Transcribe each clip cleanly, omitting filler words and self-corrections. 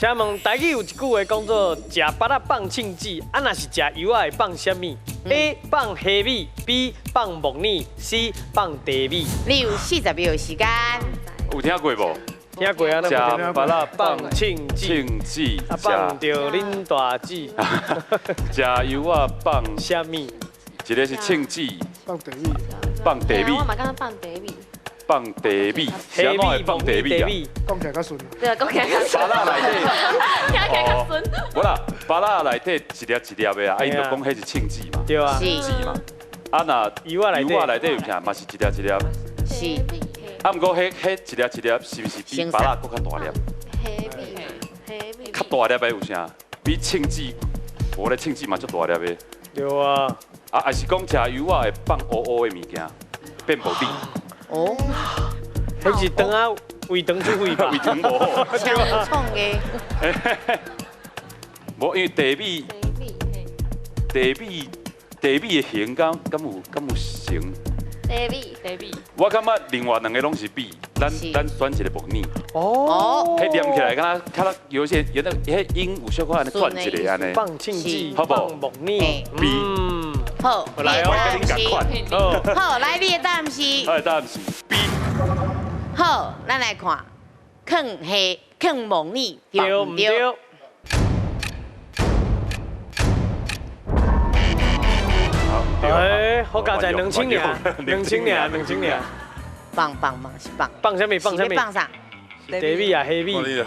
請問台語有一句話講做“食芭仔放銃子”，啊，若是食柚仔會放啥物？A 放蝦米，B 放木耳，C 放茶米。你有40秒時間。有聽過無？聽過啊？食芭仔放放銃子，銃子，啊，放著恁大姊。食柚仔放啥物？一個是銃子，放茶米，放茶米。我嘛感覺放茶米。放茶米，蝦米放茶米啊？講起來較順。對啊，講起來較順。芭仔內底，聽起來較順。無啦，芭仔內底一粒一粒的啊，啊，𪜶就講彼是銃子嘛。對啊。是。子嘛。啊，若柚仔內底，柚仔內底有啥？嘛是一粒一粒。是。啊，毋過彼彼一粒一粒是毋是比芭仔閣較大粒？蝦米，蝦米。較大粒的有啥？比銃子，無咧，銃子嘛足大粒的。對啊。啊，還是講食柚仔會放烏烏的物件，變無米。哦。彼是腸仔胃腸出血吧？胃腸無好。超有創的。無，因為茶米，茶米，茶米的形敢有成？茶米，茶米。我感覺另外兩個攏是米，咱選一個木耳。哦。彼唸起來，敢若較有些有那彼音有小可按呢轉一下按呢。放銃子，好無？放木耳。 B。好，來我跟你仝款。好，來，你的答案是？我的答案是 B。好，咱來看，囥蝦、囥木耳，對毋對？哎，好佳哉，2000爾，2000爾，2000爾。放放放是放。放啥物？放啥物？放啥？茶米啊，蝦米。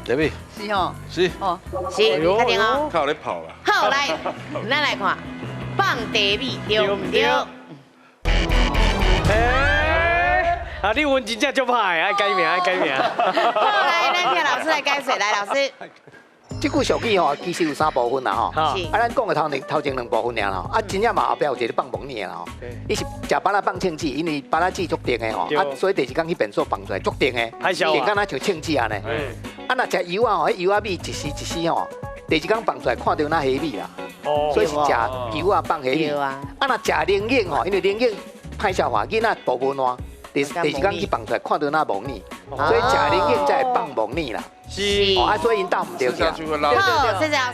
茶米。是吼。是。哦。是，確定哦。靠咧跑啦。好，來，咱來看，放茶米對毋對？哎，啊，你阮真正足歹，愛改名，愛改名。好，來，咱請老師來解說，來，老師。這句俗語吼，其實有三部分啦吼。啊，咱講的頭前兩部分爾啦吼。啊，真正嘛後壁有一個放木耳的啦吼。伊是食芭仔放銃子，因為芭仔籽足甜的吼。啊，所以第二工彼便所放出來足甜的，甜敢若像銃子按呢。啊，若食柚仔吼，彼柚仔米一絲一絲吼，第二工放出來看著若蝦米啦。所以是食柚仔放蝦米。啊，若食龍眼吼，因為龍眼歹消化，囡仔肚無爛，第二工去放出來看著若木耳，所以食龍眼才會放木耳啦。是。啊，所以𪜶鬥毋著去。好，謝謝老師。